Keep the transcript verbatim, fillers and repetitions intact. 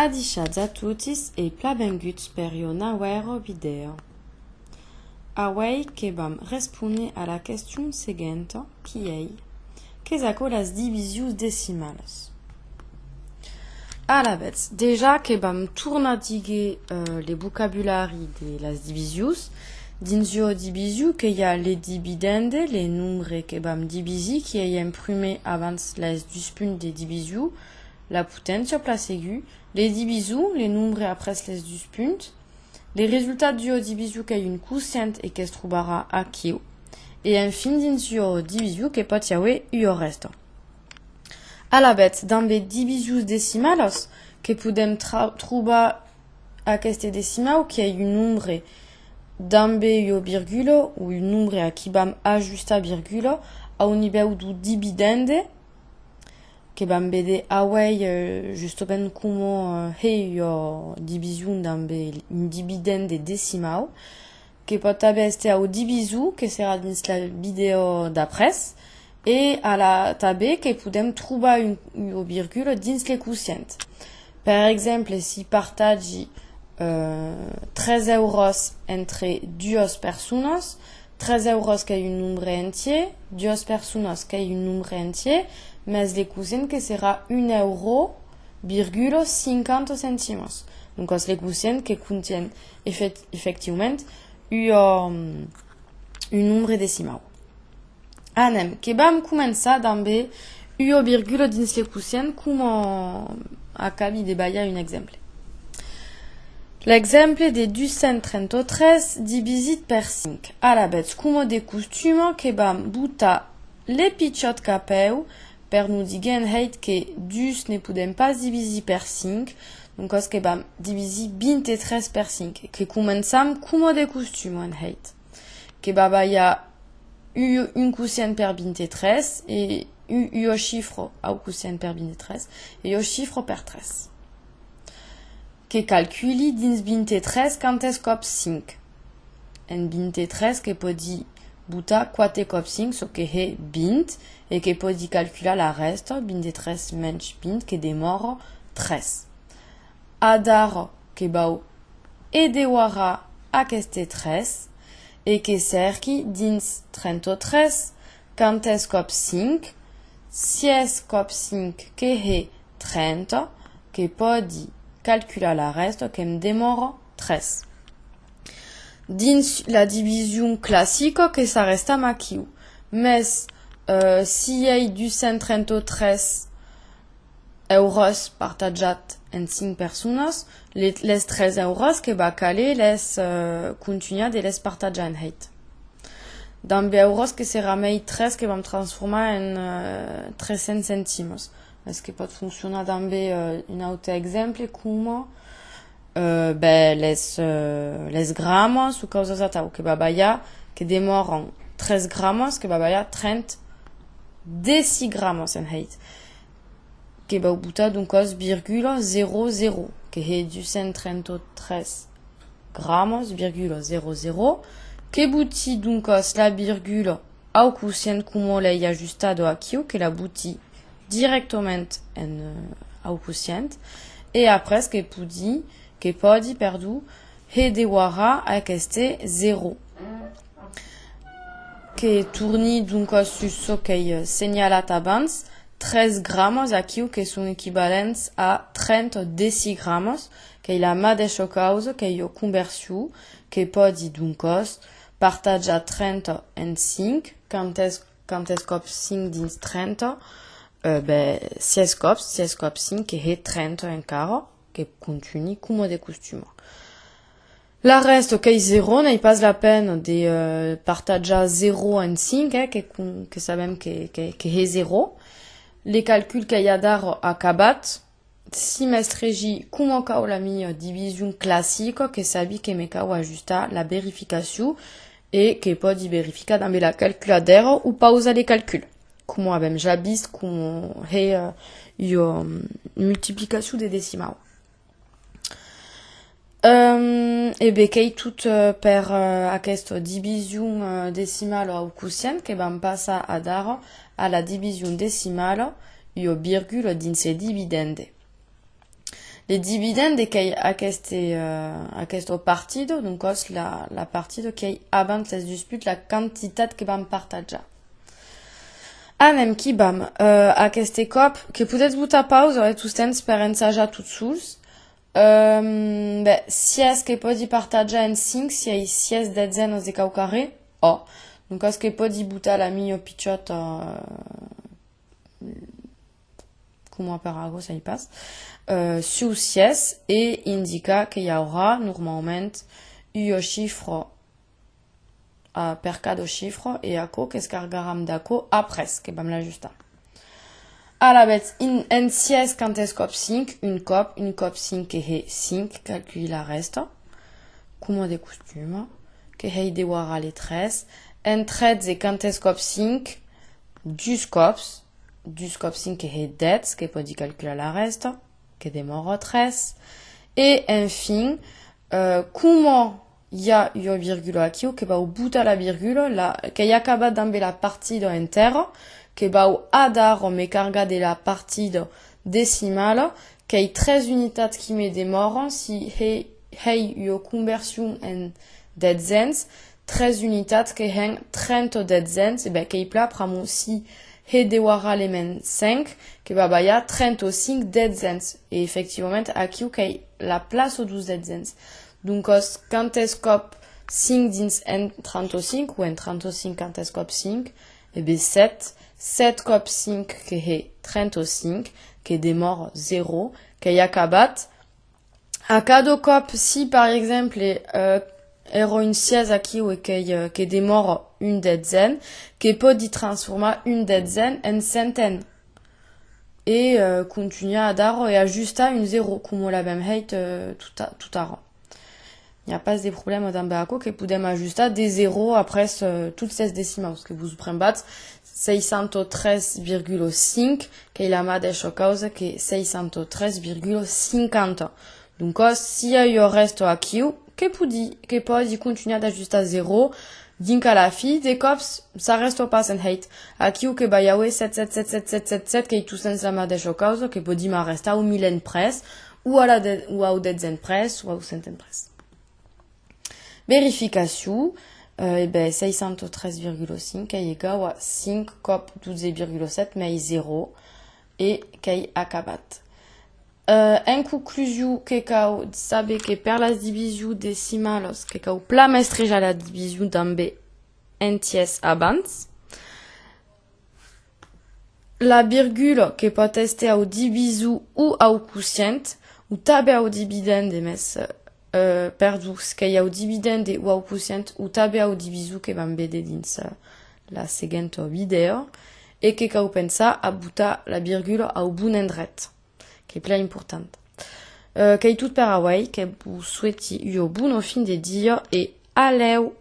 Adishatz a totis e plan venguts per ua nauèra vidèo. Auei que vam respóner a la question seguenta, qui ei: qu'es aquò las divisions decimalas? Alavetz, dejà que vam tornar díguer, eh, le vocabulari de las divisions. Dins ua division que i a le dividende, le nombre que vam divisir, qui ei en prumèr abans les dus punts de division, la poténcia, plan segur, le divisor, le nombre après les dus punts, le resultat d'ua division qu'ei un quocient e que's trobarà aquiu, e enfin dins ua division que pòt i auer ua rèsta. Alavetz, dambe divisions decimalas, que podem tra-, trobar aqueste decimau, qui ei un nombre dambe ua virgula, o un nombre a qui vam ajustar virgula, au nivèu deu dividende, que vam véder auei, eh, justament coma, eh, hè ua division dambe un dividende decimau, que pòt tanben èster au divisor, que serà dins la vidèo d'après, e a la, tanben que podem trobar un, ua virgula dins le quocient. Per exemple, si partagi, eh, tres euros entre duas personas, tres euros qu'ei un nombre entièr, duas personas qu'ei un nombre entièr, mès le quocient que serà un euro, virgula, cinquanta centimas. Doncas, le quocient que contien efect-, efectivament ua, un nombre decimau. Anem, que vam començar dambe ua virgula dins le quocient, coma acabi de balhar un exemple. L'exemple de dus cents trenta-tres divisit per cinc. Alavetz, coma de costuma, que vam botar le pichòt capèu per nos díguer en hèit que dus ne podem pas divisir per cinc, doncas que vam divisir vint-e-tres per cinc, que començam coma de costuma en hèit. Que va balhar u-, un quocient per vint-e-tres e u-, ua chifra au quocient per vint-e-tres e ua chifra per tres. Que calculi dins vint-e-tres quantes còps cinc. En vint-e-tres que pòdi botar quate còps cinc, çò que hè vint, e que pòdi calcular la rèsta, vint-e-tres mensh vint, que demòra tres. Adara que vau e devarar aqueste tres e que cèrqui dins trenta-tres quantes còps cinc, sièis còps cinc que hè trenta, que pòdi calcular la rèsta, que'm demòra tres. Dins la division classica que s'arrestam aquiu, mès, eh, si ei dus cents trenta-tres euros partatjat en cinc personas, le, les tres euros que va caler les, eh, contunhar de les partatjar en hèit. Dambe euros que serà mei tres que vam transformar en, eh, tres cents centimas. Mès que pòt foncionar dambe, eh, un aute exemple, coma, eh, ben, les, eh, les gramas o causas atau, que va balhar, que demòran tres gramas, que va balhar trenta decigramas en hèit. Que vau botar, doncas, virgula zèro zèro, que hè dus cents trenta-tres gramas, virgula zèro zèro, que boti, doncas, la virgula au quocient coma l'ei ajustada aquiu, que la boti dirèctament en, eh, au quocient, e après que pòdi, que pòdi, perdon, hè devarar aqueste zèro. Que torni, doncas, sus çò qu'ei, eh, senhalat abans, tres gramas aquiu que son equivalents a trenta decigramas, qu'ei la madeisha causa, qu'ei ua conversion, que pòdi, doncas, partatjar trenta en cinc, quantes, quantes còps cinc dins trenta, eh, ben, sièis còps, sièis còps cinc, que hè trenta encara, que contuni coma de costuma. La rèsta qu'ei zèro, n'ei pas la pena de, eh, partatjar zèro en cinc, eh, que con-, que sabem que, que, que hè zèro. Le calcul qu'ei adara acabat. Si mestregi coma cau la mia division classica, que sabi que me cau ajustar la verificacion e que pòdi verificar dambe la calculadèra o pausar le calcul. Coma avem ja vist, coma hè, eh, ua, mm, multiplicacion de decimau. Ehm, e ben, qu'ei tot, eh, per, eh, aquesta division, eh, decimala au quocient, que vam passar adara a la division decimala, ua virgula dins le dividende. Le dividende qu'ei aqueste, eh, aquesta partida, doncas la, la partida qu'ei abans les dus punts, la quantitat que vam partatjar. Anem, qu'i vam. Eh, aqueste còp, que podetz botar pausa, eh, tostemps per ensajar tot sols. Ehm, ben, sièis que pòdi partatjar en cinc, si ei sièis detzenas de quauquarren, ò. Doncas que pòdi botar la milha pichòta, eh, coma per aquò, sai pas, eh, sus sièis e indicar que i aurà normaument ua chifra, eh, per cada chifra, e aquò que's cargaram d'aquò après que vam l'ajustar. Alavetz, in, en sièis quantes còps cinc? Un còp, un còp cinc que hè cinc, calculi la rèsta, coma de costuma, que hèi devarar le tres. En tretze quantes còps cinc? Dus còps, dus còps cinc que hè dètz, que pòdi calcular la rèsta, que demòra tres. E, enfin, eh, coma i a ua virgula aquiu, que vau botar la virgula, la, qu'èi acabat dambe la partida entèra, que vau adara me cargar de la partida decimala, qu'ei tres unitats qui me demòran, si hè, hèi ua conversion en detzens, tres unitats que hèn trenta detzens, e ben, qu'ei plan, pr'amor si hè devarar le mens cinc, que va balhar trenta-cinc detzens. E efectivament, aquiu qu'ei la plaça deus detzens. Doncas, quantes còps cinc dins en trenta-cinc, o en trenta-cinc quantes còps cinc? E ben, sèt. Sèt còps cinc que hè trenta-cinc, que demòra zèro, qu'ei acabat. A cada còp, si, per exemple, eh, èra un sièis aquiu e qu'ei, eh, que demòra un detzen, que pòdi transformar un detzen en centen. E, eh, contunhar adara e ajustar un zèro, coma l'avèm hèit, eh, tot a-, tot ara. N'i a pas de problèma damb aquò, que podèm ajustar de zèro après, eh, tots les decimaus, que vos brembatz, seissanta-tres virgula cinc, qu'ei la madeisha causa que seissanta-tres virgula cinquanta. Doncas, si i a ua rèsta aquiu, que pòdi, que pòdi contunhar d'ajustar zèro, dinc a la fin, de còps, s'arrèsta pas en hèit. Aquiu que balhaue sèt, sèt, sèt, qu'ei tostemps la madeisha causa, que pòdi m'arrestar au milent près, o a la de-, o au detzen près, o au centen près. Verificacion, eh, e ben, seissanta-tres virgula cinc qu'ei egau a cinc còp dotze virgula sèt mei zèro, e qu'ei acabat. Eh, en conclusion, que cau saber que per las divisions decimalas, que cau plan mestrejar la division dambe entièrs abans. La virgula que pòt èster au divisor o au quocient, o tanben au dividende, mès, eh, perdon, qu'ei au dividende o au quocient, o tanben au divisor que vam véder dins, eh, la seguenta vidèo, e que cau pensar a botar la virgula au bon endret, qu'ei plan important. Eh, qu'ei tot per auei, que vos soeti ua bona fin de dia e a lèu!